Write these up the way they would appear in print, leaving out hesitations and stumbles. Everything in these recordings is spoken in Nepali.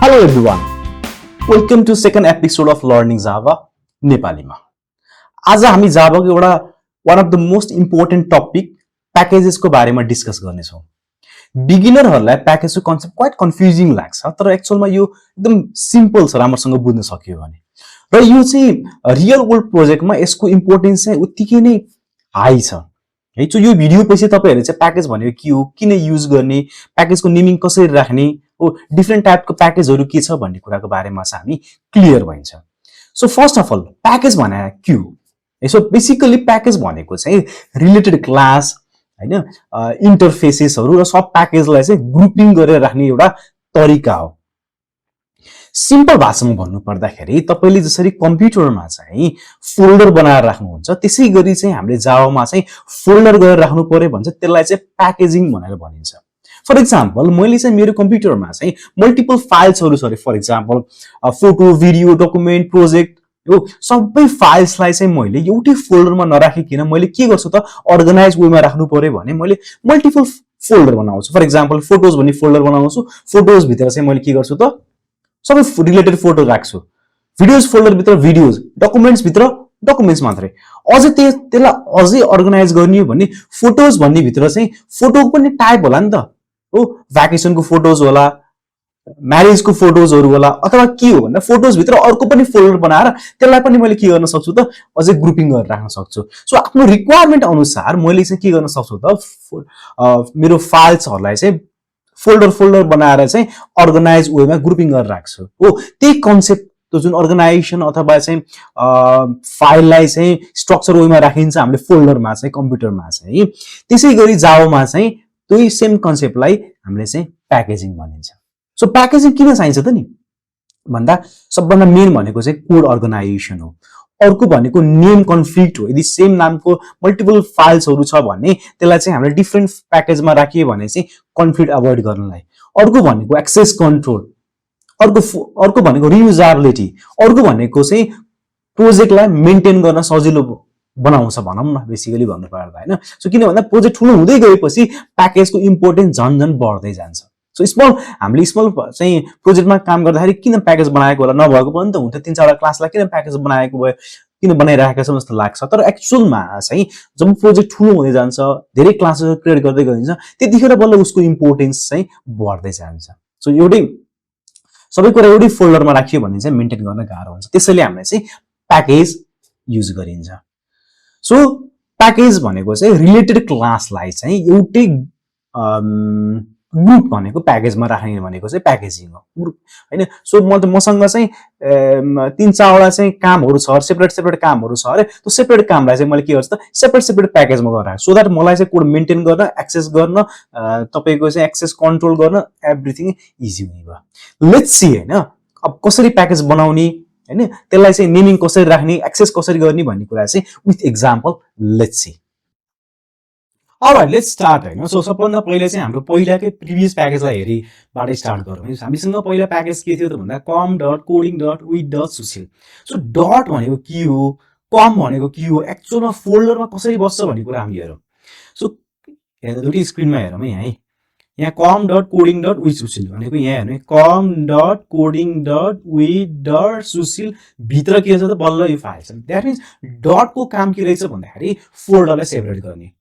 Hello everyone, welcome to second episode of Learning Java नेपालीमा। आज हामी जाभाको एउटा one of the most important topic packages को बारेमा डिस्कस गर्नेछौँ। बिगिनरहरूलाई प्याकेजको कन्सेप्ट क्वाइट कन्फ्युजिङ लाग्छ, तर एक्चुअलमा यो एकदम सिम्पल छ राम्रोसँग बुझ्न सकियो भने। र यो चाहिँ रियल वर्ल्ड प्रोजेक्टमा यसको इम्पोर्टेन्स चाहिँ उत्तिकै नै हाई छ है। सो यो भिडियो पछि तपाईहरुले चाहिँ प्याकेज भनेको के हो, किन युज गर्ने, प्याकेजको नेमिङ कसरी राख्ने, डिफ्रेन्ट टाइपको प्याकेजहरु के छ भन्ने कुराको बारेमा चाहिँ हामी क्लियर भइन्छ। So first of all package भनेको के हो? सो बेसिकली प्याकेज भनेको चाहिँ रिलेटेड क्लास हैन, इन्टरफेसेसहरु र सब प्याकेजलाई चाहिँ ग्रुपिङ गरेर राख्ने एउटा तरिका हो। सिम्पल भाषामा भन्नु पर्दाखेरि तपाईले जसरी कम्प्युटरमा चाहिँ फोल्डर बनाएर राख्नुहुन्छ त्यसै गरी चाहिँ हामीले जावामा चाहिँ फोल्डर गरेर राख्नु पर्यो भन्छ, त्यसलाई चाहिँ प्याकेजिङ भनेर भनिन्छ। फर एक्जाम्पल मैले चाहिँ मेरो कम्प्युटरमा चाहिँ मल्टिपल फाइल्सहरु छ, for example photo, video, document, project, यो सबै फाइल्सलाई चाहिँ मैले एउटै फोल्डरमा नराखिकिन मैले के गर्छु त अर्गनाइज वेमा राख्नु पर्यो भने मैले मल्टिपल फोल्डर बनाउँछु। फर एक्जाम्पल फोटोज भन्ने फोल्डर बनाउँछु, फोटोज भित्र चाहिँ मैले के गर्छु त सबै रिलेटेड फोटो राख्छु, भिडियोज फोल्डर भित्र भिडियोज, डकुमेन्ट्स भित्र डकुमेन्ट्स मात्रै। अझ त्यसलाई अझै अर्गनाइज गर्ने हो भने फोटोज भन्ने भित्र चाहिँ फोटोको पनि टाइप होला नि त, हो भ्याकेसनको फोटोज होला, म्यारेजको फोटोजहरु होला, अथवा के हो भन्दा फोटोज भित्र अर्को पनि फोल्डर बनाएर त्यसलाई पनि मैले के गर्न सक्छु त अझै ग्रुपिङ गरेर राख्न सक्छु। सो आफ्नो रिक्वायरमेन्ट अनुसार मैले चाहिँ के गर्न सक्छु त मेरो फाइल्सहरुलाई चाहिँ फोल्डर बनाएर चाहिँ अर्गनाइज वेमा ग्रुपिङ गरेर राख्छु। हो त्यही कन्सेप्ट त जुन अर्गनाइजेसन अथवा चाहिँ फाइललाई चाहिँ स्ट्रक्चर वेमा राखिन्छ हामीले फोल्डरमा चाहिँ कम्प्युटरमा चाहिँ, त्यसै गरी जावामा चाहिँ त्यही सेम कन्सेप्टलाई हामीले चाहिँ प्याकेजिङ भनिन्छ। सो प्याकेजिङ किन चाहिन्छ त नि भन्दा सबभन्दा मेन भनेको चाहिँ कोड अर्गनाइजेसन हो। अर्को भनेको नेम कन्फ्लिक्ट हो। यदि सेम नामको मल्टिपल फाइल्सहरु छ भने त्यसलाई चाहिँ हामीले डिफ्रेन्ट प्याकेजमा राखिए भने चाहिँ कन्फ्लिक्ट अभोइड गर्नलाई। अर्को भनेको एक्सेस कन्ट्रोल, अर्को भनेको रियुजेबिलिटी, अर्को भनेको चाहिँ प्रोजेक्टलाई मेन्टेन गर्न सजिलो बनाउँछ भनौं न बेसिकली भन्नु पर्दा हैन। सो किन भन्दा प्रोजेक्ट ठुलो हुँदै गएपछि प्याकेजको इम्पोर्टेन्स झन् बढ्दै जान्छ। सो हामीले स्मल चाहिँ प्रोजेक्टमा काम गर्दाखेरि किन प्याकेज बनाएको होला, नभएको पनि त हुन्छ, तीन चारवटा क्लासलाई किन प्याकेज बनाएको भयो, किन बनाइराखेका छौं जस्तो लाग्छ। तर एक्चुअलमा चाहिँ जब प्रोजेक्ट ठुलो हुँदै जान्छ, धेरै क्लासहरु क्रिएट गर्दै गइन्छ, त्यतिखेर बल्ल उसको इम्पोर्टेन्स चाहिँ बढ्दै जान्छ। सो एउटै सबै कुरा एउटै फोल्डरमा राखियो भने चाहिँ मेन्टेन गर्न गाह्रो हुन्छ, त्यसैले हामीले चाहिँ प्याकेज युज गरिन्छ। सो प्याकेज भनेको चाहिँ रिलेटेड क्लासलाई चाहिँ एउटै ग्रुप भनेको प्याकेजमा राख्ने भनेको चाहिँ प्याकेजिङ हो हैन। सो मसँग चाहिँ तीन चारवटा चाहिँ कामहरु छ, सेपरेट कामहरु छ अरे, त्यो सेपरेट कामलाई चाहिँ मैले के गर्छु त सेपरेट प्याकेजमा गरेर राख्छु, सो दैट मलाई चाहिँ कोड मेन्टेन गर्न, एक्सेस गर्न, तपाईको चाहिँ एक्सेस कन्ट्रोल गर्न एभ्रीथिङ इजी हुने भयो। लेट्स सी हैन अब कसरी प्याकेज बनाउने हैन, त्यसलाई चाहिँ नेमिङ कसरी राख्ने, एक्सेस कसरी गर्ने भन्ने कुरा चाहिँ with example let's see. All right let's start हैन। सो सबभन्दा पहिले चाहिँ हाम्रो पहिलाकै प्रिभियस प्याकेजलाई हेरीबाट स्टार्ट गरौँ। हामीसँग पहिला प्याकेज के थियो त भन्दा com.coding.with.sushil। सो डट भनेको के हो, कम भनेको के हो, एक्चुअलमा फोल्डरमा कसरी बस्छ भन्ने कुरा हामी हेरौँ। सो हेर्दा दुईटै स्क्रिनमा हेरौँ है, यहाँ com.coding.with.sushil भनेको यहाँ हेर्नु com.coding.with.sushil भित्र के छ त बल्ल यो फाइल छ। दैट मीन्स डट को काम के रहेछ भन्दाखेरि फोल्डरलाई सेपरेट गर्ने।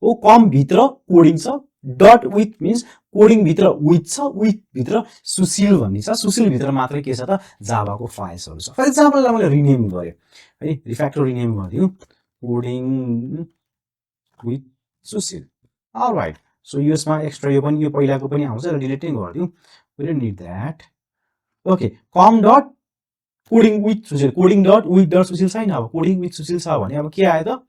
ओ कम भित्र कोडिङ छ, डट विथ मीन्स कोडिङ भित्र विथ छ, विथ भित्र सुशील भन्ने छ, सुशील भित्र मात्रै के छ त जावाको फाइल्सहरु छ। फर एक्जाम्पल मैले रिनेम गरे है, रिफ्याक्टर रिनेम गरिदिउ coding with Sushil. Alright so यसमा एक्स्ट्रा यो पनि यो पहिलाको पनि आउँछ र डिलिट नै गरिदिउ, we don't need that. Okay com.coding with Sushil, coding.with.sushil छैन, अब कोडिङ विथ सुशील छ भने अब के आयो त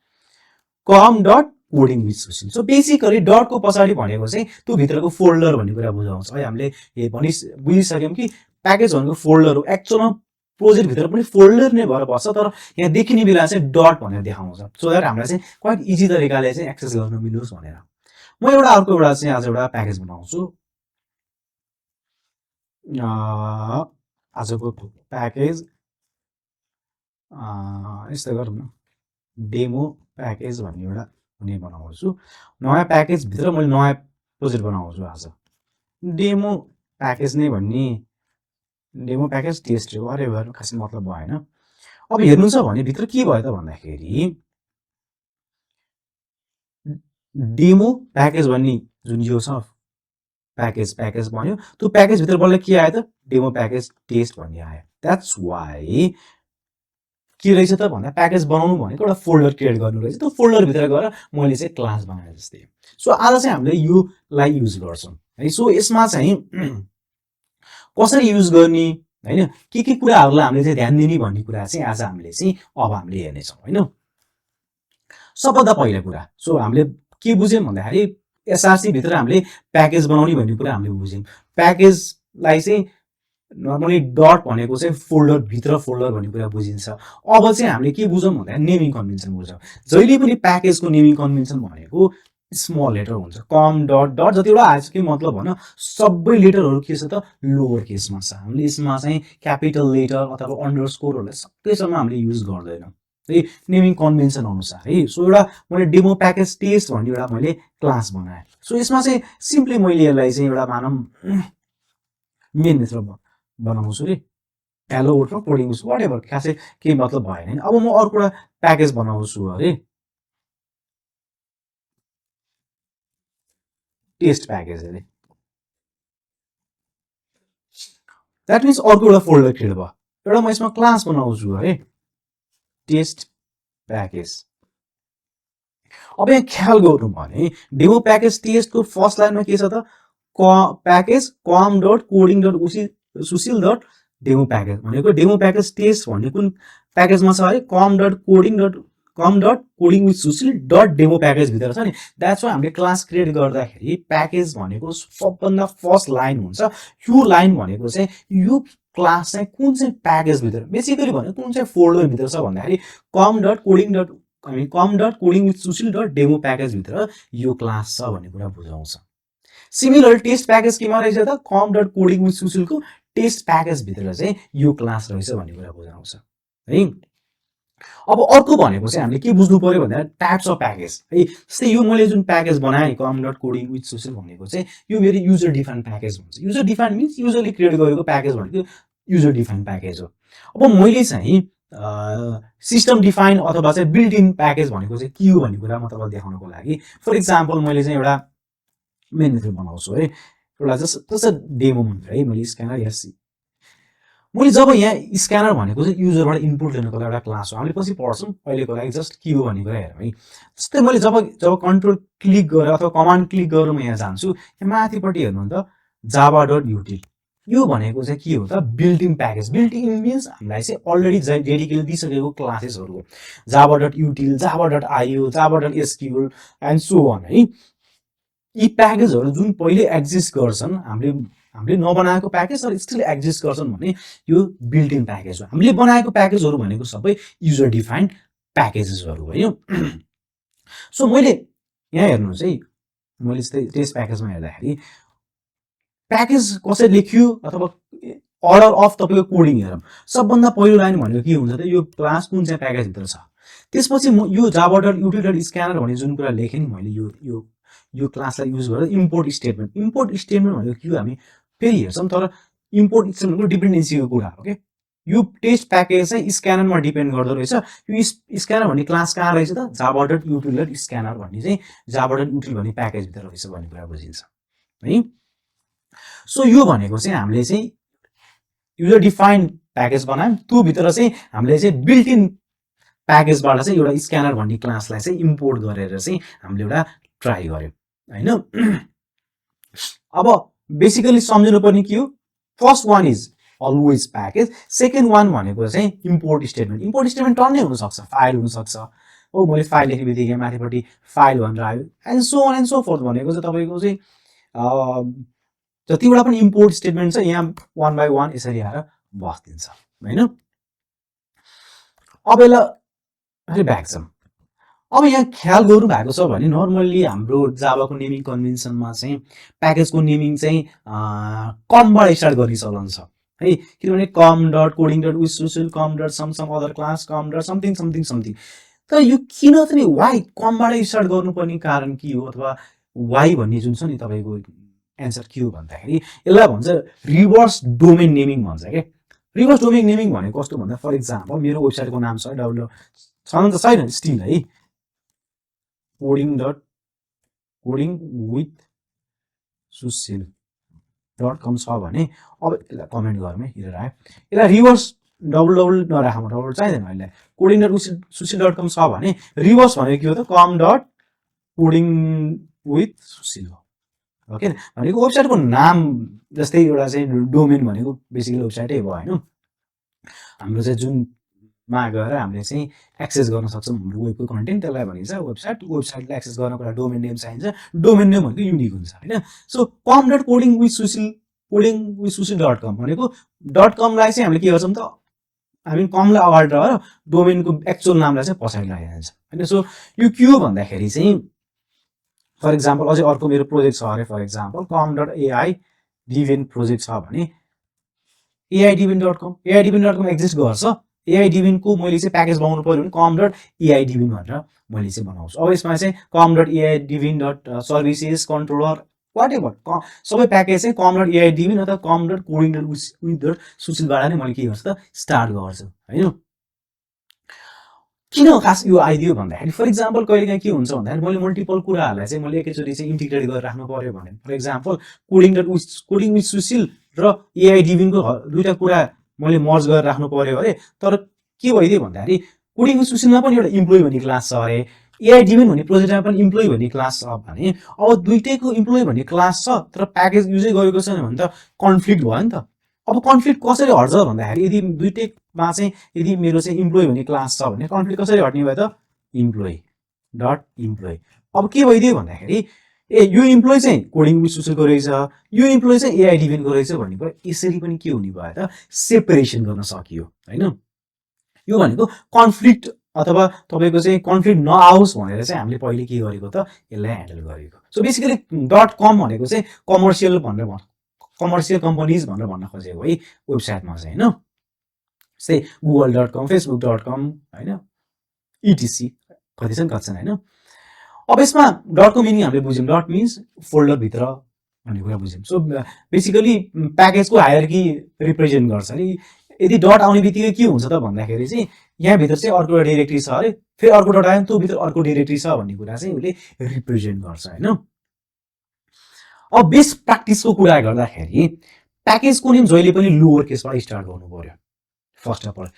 com.coding with Sushil. So basically dot को पछाडी भनेको चाहिँ त्यो भित्रको फोल्डर भन्ने कुरा बुझाउँछ है। हामीले बुझिसक्यौं कि प्याकेज भनेको फोल्डर हो, एक्चुअलमा प्रोजेक्ट भित्र पनि फोल्डर नै भएर बस्छ, तर यहाँ देखिने बेला चाहिँ डट भनेर देखाउँछ, सो दैट हामीलाई चाहिँ क्वाइट इजी तरिकाले चाहिँ एक्सेस गर्न मिलोस् भनेर। म अर्को एउटा चाहिँ आज एउटा प्याकेज बनाउँछु। आजको प्याकेज यस्तो गरौँ न, डेमो प्याकेज भन्ने एउटा हुने बनाउँछु। नयाँ प्याकेज भित्र मैले नयाँ प्रोजेक्ट बनाउँछु आज, डेमो प्याकेज नै भन्ने डेमो प्याकेज टेस्ट whatever खासै मतलब भएन। अब हेर्नु छ भने भित्र के भयो त भन्दाखेरि डेमो प्याकेज भन्ने जुन यो छ प्याकेज भन्यो त्यो प्याकेज भित्र बल्ल के आयो त डेमो प्याकेज टेस्ट भन्ने आयो। द्याट्स वाइ के रहेछ त भन्दा प्याकेज बनाउनु भनेको एउटा फोल्डर क्रिएट गर्नु रहेछ। त्यो फोल्डर भित्र गएर मैले चाहिँ क्लास बनाए जस्तै। सो आज चाहिँ हामीले योलाई युज गर्छौँ है। सो यसमा चाहिँ कसरी युज गर्ने हैन के कुराहरूलाई हामीले चाहिँ ध्यान दिने भन्ने कुरा चाहिँ आज हामीले चाहिँ अब हामीले हेर्नेछौँ हैन। सबभन्दा पहिलो कुरा सो हामीले के बुझ्यौँ भन्दाखेरि एसआरसी भित्र हामीले प्याकेज बनाउने भन्ने कुरा हामीले बुझ्यौँ। प्याकेजलाई चाहिँ नर्मली डट भनेको चाहिँ फोल्डर भन्ने कुरा बुझिन्छ। अब चाहिँ हामीले के बुझौँ भन्दा नेमिङ कन्भेन्सन बुझौँ। जहिले पनि प्याकेजको नेमिङ कन्भेन्सन भनेको स्मल लेटर हुन्छ। कम डट डट जतिवटा आएछ के मतलब भन सबै लेटरहरू के छ त लोवर केसमा छ। हामीले यसमा चाहिँ क्यापिटल लेटर अथवा अन्डरस्कोरहरूलाई सबैसम्म हामीले युज गर्दैनौँ है नेमिङ कन्भेन्सन अनुसार है। सो एउटा मैले डेमो प्याकेज टेस्ट भन्ने एउटा मैले क्लास बनाएँ। सो यसमा चाहिँ सिम्पली मैले यसलाई चाहिँ एउटा मानौँ मेन मेथड बनाउँछु रे hello world coding whatever खासै केही मतलब भएन। अब म अर्को एउटा प्याकेज बनाउँछु अरे टेस्ट प्याकेज अरे द्याट मिन्स अर्को एउटा फोल्डर क्रिएट भयो। एउटा म यसमा क्लास बनाउँछु है टेस्ट प्याकेज। अब यहाँ ख्याल गर्नु भने डेमो प्याकेज टेस्टको फर्स्ट लाइनमा के छ त package com dot coding dot Sushil dot demo package भनेको डेमो प्याकेज टेस्ट भन्ने कुन प्याकेजमा छ अरे com dot coding with Sushil dot demo package भित्र छ नि। द्याट्स वाइ हामीले क्लास क्रिएट गर्दाखेरि प्याकेज भनेको सबभन्दा फर्स्ट लाइन हुन्छ। यो लाइन भनेको चाहिँ यो क्लास चाहिँ कुन चाहिँ प्याकेज भित्र बेसिकली भनेको कुन चाहिँ फोल्डर भित्र छ भन्दाखेरि com dot coding with Sushil dot demo package भित्र यो क्लास छ भन्ने कुरा बुझाउँछ। सिमिलर टेस्ट प्याकेज केमा रहेछ त कम डट कोडिङ विथ सुशीलको टेस्ट प्याकेज भित्र चाहिँ यो क्लास रहेछ भन्ने कुरा बुझाउँछ है। अब अर्को भनेको चाहिँ हामीले के बुझ्नु पर्यो भन्दा टाइप्स अफ प्याकेज है। जस्तै यो मैले जुन प्याकेज बनाएँ कम डट कोडिङ विथ सुशील भनेको चाहिँ यो मेरो युजर डिफाइन प्याकेज हुन्छ। युजर डिफाइन मिन्स युजरले क्रिएट गरेको प्याकेज भनेको युजर डिफाइन प्याकेज हो। अब मैले चाहिँ सिस्टम डिफाइन अथवा चाहिँ बिल्ट इन प्याकेज भनेको चाहिँ के हो भन्ने कुरा म तपाईँलाई देखाउनको लागि फर इक्जाम्पल मैले चाहिँ एउटा मेन मेथड बनाउँछु है। एउटा जस्ट डेमो मात्र है मैले स्क्यानर यस मैले जब यहाँ स्क्यानर भनेको चाहिँ युजरबाट इनपुट लिनुको लागि एउटा क्लास हो। हामीले पछि पढ्छौँ अहिलेको लागि जस्ट के हो भन्ने कुरा हेरौँ है। जस्तै मैले जब कन्ट्रोल क्लिक गरेर अथवा कमान्ड क्लिक गरेर म यहाँ जान्छु यहाँ माथिपट्टि हेर्नु त जावा डट युटिल यो भनेको चाहिँ के हो त built in package. Built in means हामीलाई चाहिँ अलरेडी डेडिकेट दिइसकेको क्लासेसहरू हो। Java dot util Java dot IO Java dot SQL and so on है। यी प्याकेजहरू जुन पहिले एक्जिस्ट गर्छन् हामीले नबनाएको प्याकेज तर स्टिल एक्जिस्ट गर्छन् भने यो बिल्ट इन प्याकेज हो। हामीले बनाएको प्याकेजहरू भनेको सबै युजर डिफाइन्ड प्याकेजेसहरू हो। सो मैले यहाँ हेर्नुहोस् है मैले जस्तै टेस्ट प्याकेजमा हेर्दाखेरि प्याकेज कसरी लेख्यो अथवा अर्डर अफ तपाईँको कोडिङ हेरौँ। सबभन्दा पहिलो लाइन भनेको के हुन्छ त यो क्लास कुन चाहिँ प्याकेजभित्र छ। त्यसपछि म यो Java dot util dot scanner भन्ने जुन कुरा लेखेँ नि मैले यो क्लासलाई युज गरेर इम्पोर्ट स्टेटमेन्ट भनेको के हो हामी फेरि हेर्छौँ तर इम्पोर्ट स्टेटमेन्टको डिपेन्डेन्सीको कुरा हो क्या। यो टेस्ट प्याकेज चाहिँ स्क्यानरमा डिपेन्ड गर्दो रहेछ। यो स्क्यानर भन्ने क्लास कहाँ रहेछ त Java dot util dot scanner भन्ने चाहिँ जावा डट युटिल भन्ने प्याकेजभित्र रहेछ भन्ने कुरा बुझिन्छ है। सो यो भनेको चाहिँ हामीले चाहिँ युजर डिफाइन्ड प्याकेज बनायौँ। त्यो भित्र चाहिँ हामीले चाहिँ बिल्ट इन प्याकेजबाट चाहिँ एउटा स्क्यानर भन्ने क्लासलाई चाहिँ इम्पोर्ट गरेर चाहिँ हामीले एउटा ट्राई गर्यौँ होइन। अब बेसिकली सम्झिनु पर्ने के हो first one is always package. Second one भनेको चाहिँ इम्पोर्ट स्टेटमेन्ट टर्नै हुनसक्छ फाइल हुनसक्छ। हो मैले फाइल लेख्ने बित्तिकै माथिपट्टि फाइल भनेर आयो and so on and so forth भनेको चाहिँ तपाईँको चाहिँ जतिवटा पनि इम्पोर्ट स्टेटमेन्ट छ यहाँ वान बाई वान यसरी आएर बस्दिन्छ होइन। अब यसलाई ब्याक छौँ। अब यहाँ ख्याल गर्नु भएको छ भने नर्मल्ली हाम्रो जावाको नेमिङ कन्भेन्सनमा चाहिँ प्याकेजको नेमिङ चाहिँ कमबाट स्टार्ट गर्ने चलन छ है। किनभने com dot coding dot with Sushil com dot some other class com dot something. तर यो किन चाहिँ वाइ कमबाट स्टार्ट गर्नुपर्ने कारण के हो अथवा वाइ भन्ने जुन छ नि तपाईँको एन्सर के हो भन्दाखेरि यसलाई भन्छ रिभर्स डोमेन नेमिङ भन्छ के रिभर्स डोमेन नेमिङ भनेको कस्तो भन्दा फर इक्जाम्पल मेरो वेबसाइटको नाम छ डब्लु छन त छैन स्टिल है कोडिङ विथ सुशील.com छ भने अब यसलाई कमेन्ट गरौँ है हिँडेर आयो यसलाई रिभर्स डबल नराखौँ डबल चाहिँदैन अहिले कोडिङ.सुशील.com छ भने रिभर्स भनेको के हो त com.कोडिङ विथ सुशील हो ओके भनेको वेबसाइटको नाम जस्तै एउटा चाहिँ डोमेन भनेको बेसिकली वेबसाइटै भयो होइन हाम्रो चाहिँ जुनमा गएर हामीले चाहिँ एक्सेस गर्न सक्छौँ हाम्रो वेबको कन्टेन्ट त्यसलाई भनिन्छ वेबसाइटलाई एक्सेस गर्नको लागि डोमेन नेम चाहिन्छ डोमेन नेम भनेको युनिक हुन्छ होइन सो com.कोडिङ.सुशील.com भनेको .com लाई चाहिँ हामीले के गर्छौँ त हामी कमलाई अगाडि लगाएर डोमेनको एक्चुअल नामलाई चाहिँ पछाडि लगाइहाल्छ होइन सो यो के हो भन्दाखेरि चाहिँ फर इक्जाम्पल अझै अर्को मेरो प्रोजेक्ट छ अरे फर इक्जाम्पल com.ai-debian प्रोजेक्ट छ भने ai-debian.com एक्जिस्ट गर्छ ai-debian को मैले चाहिँ प्याकेज बनाउनु पर्यो भने com.ai-debian भनेर मैले चाहिँ बनाउँछु अब यसमा चाहिँ com.ai-debian.services कन्ट्रोलर वाट एभर सबै प्याकेज चाहिँ com.ai-debian अथवा com.कोडिङ.सुशीलबाट नै मैले के गर्छु त स्टार्ट गर्छु होइन किन खास यो आइदियो भन्दाखेरि फर इक्जाम्पल कहिलेकाहीँ के हुन्छ भन्दाखेरि मैले मल्टिपल कुराहरूलाई चाहिँ मैले एकैचोटि चाहिँ इन्टिग्रेट गरेर राख्नु पर्यो भने for example coding with Sushil र ai-debian को दुईटा कुरा मैले मर्ज गरेर राख्नु पर्यो अरे तर के भइदियो भन्दाखेरि कोडिङ विथ सुशीलमा पनि एउटा इम्प्लोइ भन्ने क्लास छ अरे ai-debian भन्ने प्रोजेक्टमा पनि इम्प्लोइ भन्ने क्लास छ भने अब दुईटैको इम्प्लोइ भन्ने क्लास छ तर प्याकेज युजै गरेको छैन भने त कन्फ्लिक्ट भयो नि त अब कन्फ्लिक्ट कसरी हट्छ भन्दाखेरि यदि दुईटैमा चाहिँ यदि मेरो चाहिँ इम्प्लोइ भन्ने क्लास छ भने कन्फ्लिक्ट कसरी हट्ने भयो त इम्प्लोइ अब के भइदियो भन्दाखेरि ए यो इम्प्लोइ चाहिँ कोडिङ विथ सुशीलको रहेछ यो इम्प्लोइ चाहिँ ai-debian को रहेछ भन्ने भयो यसरी पनि के हुने भयो त सेपरेसन गर्न सकियो होइन यो भनेको कन्फ्लिक्ट अथवा तपाईँको चाहिँ कन्फ्लिक्ट नआओस् भनेर चाहिँ हामीले पहिले के गरेको त यसलाई ह्यान्डल गरेको सो बेसिकली .com भनेको चाहिँ कमर्सियल कम्पनीज भनेर भन्न खोजेको है वेबसाइटमा चाहिँ होइन जस्तै google.com facebook.com होइन etc कति छन् होइन अब यसमा डटको मिनिङ हामीले बुझ्यौँ डट मिन्स फोल्डरभित्र भन्ने कुरा बुझ्यौँ सो बेसिकली प्याकेजको हायरकी रिप्रेजेन्ट गर्छ नि यदि डट आउने बित्तिकै के हुन्छ त भन्दाखेरि चाहिँ यहाँभित्र चाहिँ अर्को एउटा डिरेक्ट्री छ अरे फेरि अर्को डट आयो त्योभित्र अर्को डिरेक्ट्री छ भन्ने कुरा चाहिँ उसले रिप्रेजेन्ट गर्छ होइन अब बेस्ट प्र्याक्टिसको कुरा गर्दाखेरि प्याकेजको नेम जहिले पनि लोवर केसबाट स्टार्ट गर्नु पर्यो फर्स्ट अफ अल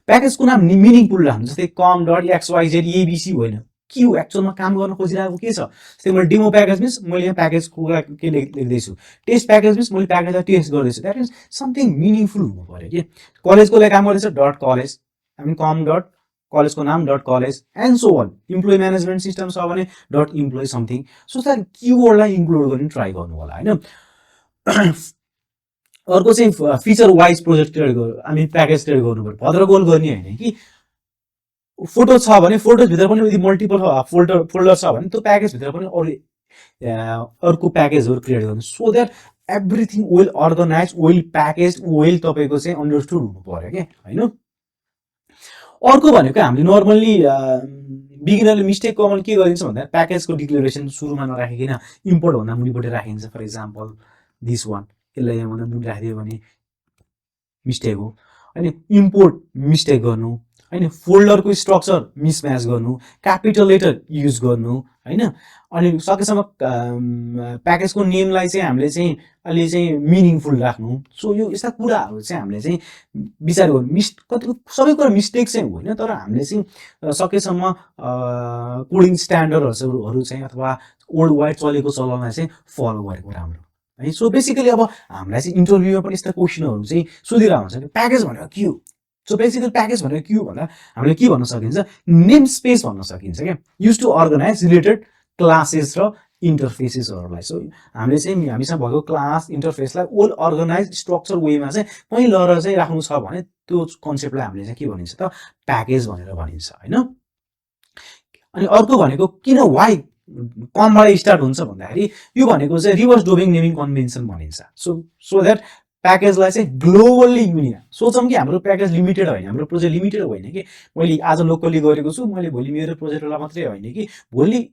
प्याकेजको नाम मिनिङफुल राख्नु जस्तै com.xyz abc होइन के हो एक्चुअलमा काम गर्न खोजिरहेको के छ जस्तै मैले डेमो प्याकेज मिन्स मैले यहाँ प्याकेजको के लेख्दैछु टेस्ट प्याकेज मिन्स मैले प्याकेजलाई टेस्ट गर्दैछु द्याट मिन्स समथिङ मिनिङफुल हुनु पर्यो कि कलेजको लागि काम गर्दैछ .college com.कलेजको नाम .college and so on employee management system छ भने .employee समथिङ सो द्याट किवर्डलाई इन्क्लुड गर्ने ट्राई गर्नु होला होइन अर्को चाहिँ फिचर वाइज प्रोजेक्ट क्रिएट गर्नु हामी प्याकेज क्रिएट गर्नु पर्यो भद्र गोल गर्ने होइन कि फोटो छ भने फोटोजभित्र पनि यदि मल्टिपल फोल्डर छ भने त्यो प्याकेजभित्र पनि अर्को प्याकेजहरू क्रिएट गर्नु so that everything well organise well package well तपाईँको चाहिँ अन्डरस्टुड हुनु पर्यो क्या होइन अर्को भनेको हामीले नर्मल्ली बिगिनरले मिस्टेक कमन के गरिन्छ भन्दा प्याकेजको डिक्लेरेसन सुरुमा नराखिकन इम्पोर्ट भन्दा मुनिपट्टि राखिन्छ फर इक्जाम्पल दिस वान यसलाई यहाँभन्दा मुनि राखिदियो भने मिस्टेक हो होइन इम्पोर्ट मिस्टेक गर्नु होइन फोल्डरको स्ट्रक्चर मिसम्याच गर्नु क्यापिटल लेटर युज गर्नु होइन अनि सकेसम्म प्याकेजको नेमलाई चाहिँ हामीले चाहिँ अलि चाहिँ मिनिङफुल राख्नु सो यो यस्ता कुराहरू चाहिँ हामीले चाहिँ विचार गर्नु कतिको सबै कुरा मिस्टेक चाहिँ होइन तर हामीले चाहिँ सकेसम्म कोडिङ स्ट्यान्डर्डहरू चाहिँ अथवा वर्ल्ड वाइड चलेको चलनलाई चाहिँ फलो गरेको राम्रो है सो बेसिकली अब हामीलाई चाहिँ इन्टरभ्यूमा पनि यस्ता क्वेसनहरू चाहिँ सोधिरहेको हुन्छ कि प्याकेज भनेको के हो सो बेसिकली प्याकेज भनेको के हो भन्दा हामीले के भन्न सकिन्छ नेम स्पेस भन्न सकिन्छ क्या use to organise related classes र इन्टरफेसेसहरूलाई सो हामीले चाहिँ हामीसँग भएको क्लास इन्टरफेसलाई वेल अर्गनाइज स्ट्रक्चर वेमा चाहिँ कहीँ लगेर चाहिँ राख्नु छ भने त्यो कन्सेप्टलाई हामीले चाहिँ के भनिन्छ त प्याकेज भनेर भनिन्छ होइन अनि अर्को भनेको किन वाइ कमबाट स्टार्ट हुन्छ भन्दाखेरि यो भनेको चाहिँ रिभर्स डोमेन नेमिङ कन्भेन्सन भनिन्छ सो द्याट प्याकेजलाई चाहिँ ग्लोबल्ली युनिक सोचौँ कि हाम्रो प्याकेज लिमिटेड होइन हाम्रो प्रोजेक्ट लिमिटेड होइन कि मैले आज लोकली गरेको छु मैले भोलि मेरो प्रोजेक्टलाई मात्रै होइन कि भोलि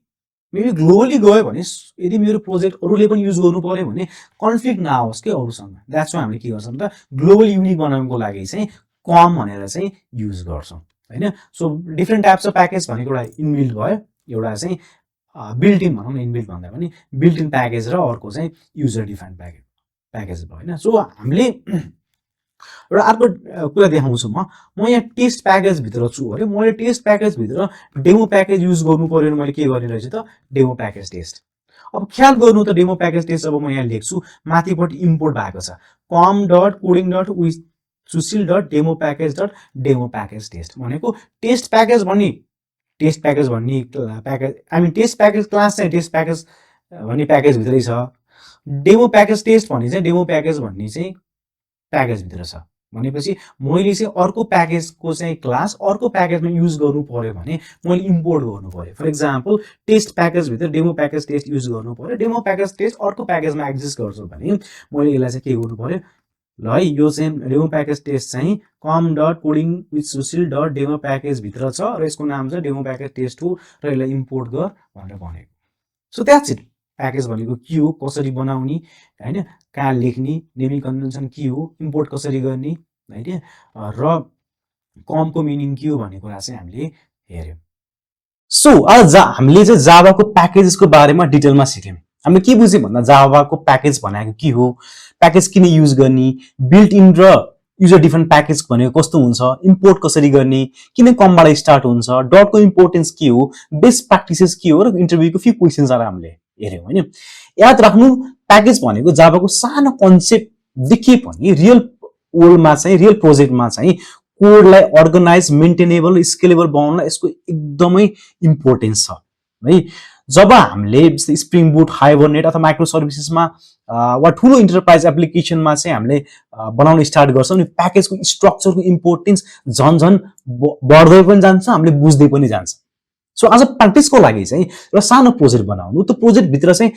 मेबी ग्लोबली गयो भने यदि मेरो प्रोजेक्ट अरूले पनि युज गर्नु पर्यो भने कन्फ्लिक्ट नआओस् के अरूसँग, द्याट्स वाइ हामीले के गर्छौँ त ग्लोबल युनिक बनाउनको लागि चाहिँ कम भनेर चाहिँ युज गर्छौँ होइन। So different types of package भनेको एउटा इनबिल्ट भयो, एउटा चाहिँ बिल्ट इन भनौँ न, इनबिल्ट भन्दा पनि बिल्ट इन प्याकेज र अर्को चाहिँ युजर डिफाइन्ड प्याकेज भयो होइन। सो हामीले एउटा अर्को कुरा देखाउँछु म यहाँ टेस्ट प्याकेजभित्र छु अरे, मैले टेस्ट प्याकेजभित्र डेमो प्याकेज युज गर्नु पर्यो भने मैले के गर्ने रहेछ त डेमो प्याकेज टेस्ट। अब ख्याल गर्नु त डेमो प्याकेज टेस्ट अब म यहाँ लेख्छु माथिपट्टि इम्पोर्ट भएको छ com dot coding dot with Sushil dot demo package test भनेको टेस्ट प्याकेज भन्ने package I mean test package class चाहिँ टेस्ट प्याकेज भन्ने प्याकेजभित्रै छ, डेमो प्याकेज टेस्ट भन्ने चाहिँ डेमो प्याकेज भन्ने चाहिँ प्याकेजभित्र छ। भनेपछि मैले चाहिँ अर्को प्याकेजको चाहिँ क्लास अर्को प्याकेजमा युज गर्नु पर्यो भने मैले इम्पोर्ट गर्नु पर्यो। फर इक्जाम्पल टेस्ट प्याकेजभित्र डेमो प्याकेज टेस्ट युज गर्नु पर्यो, डेमो प्याकेज टेस्ट अर्को प्याकेजमा एक्जिस्ट गर्छु भने मैले यसलाई चाहिँ के गर्नु पर्यो, ल है यो चाहिँ डेमो प्याकेज टेस्ट चाहिँ com dot coding with Sushil dot demo प्याकेजभित्र छ र यसको नाम चाहिँ डेमो प्याकेज टेस्ट हो र यसलाई इम्पोर्ट गर भनेर भनेको। So that's it. प्याकेज भनेको के हो, कसरी बनाउने होइन, कहाँ लेख्ने, नेमिङ कन्भेन्सन के हो, इम्पोर्ट कसरी गर्ने होइन, र कमको मिनिङ के हो भन्ने कुरा चाहिँ हामीले हेऱ्यौँ। सो आज हामीले चाहिँ जाभाको प्याकेजेसको बारेमा डिटेलमा सिक्यौँ। हामीले के बुझ्यौँ भन्दा जाभाको प्याकेज भनेको के हो, प्याकेज किन युज गर्ने, बिल्ट इन र युजर डिफरेन्ट प्याकेज भनेको कस्तो हुन्छ, इम्पोर्ट कसरी गर्ने, किन कमबाट स्टार्ट हुन्छ, डटको इम्पोर्टेन्स के हो, बेस्ट प्र्याक्टिसेस के हो र इन्टरभ्यूको फ्यु क्वेसन्सहरू हामीले हेऱ्यौँ होइन। याद राख्नु प्याकेज भनेको जाभाको सानो कन्सेप्ट देखिए पनि रियल वर्ल्डमा चाहिँ रियल प्रोजेक्टमा चाहिँ कोडलाई अर्गनाइज मेन्टेनेबल स्केलेबल बनाउन यसको एकदमै इम्पोर्टेन्स छ है। जब हामीले स्प्रिङ बुट, हाइबरनेट अथवा माइक्रो सर्भिसेसमा वा ठुलो इन्टरप्राइज एप्लिकेसनमा चाहिँ हामीले बनाउन स्टार्ट गर्छौँ नि प्याकेजको स्ट्रक्चरको इम्पोर्टेन्स झन् बढ्दै पनि जान्छ, हामीले बुझ्दै पनि जान्छ। सो आज प्र्याक्टिसको लागि चाहिँ एउटा सानो प्रोजेक्ट बनाउनु, त्यो प्रोजेक्टभित्र चाहिँ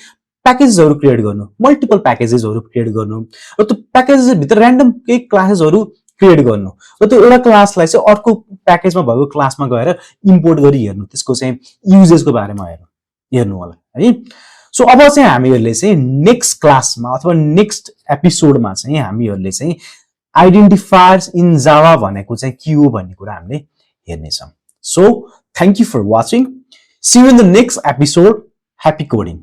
प्याकेजेसहरू क्रिएट गर्नु, मल्टिपल प्याकेजेसहरू क्रिएट गर्नु र त्यो प्याकेजेसभित्र ऱ्यान्डम केही क्लासेसहरू क्रिएट गर्नु र त्यो एउटा क्लासलाई चाहिँ अर्को प्याकेजमा भएको क्लासमा गएर इम्पोर्ट गरी हेर्नु, त्यसको चाहिँ युजेसको बारेमा हेर्नु होला है। सो अब चाहिँ हामीहरूले चाहिँ नेक्स्ट क्लासमा अथवा नेक्स्ट एपिसोडमा चाहिँ हामीहरूले चाहिँ आइडेन्टिफायर्स इन जावा भनेको चाहिँ के हो भन्ने कुरा हामीले हेर्नेछौँ। So thank you for watching, see you in the next episode, happy coding.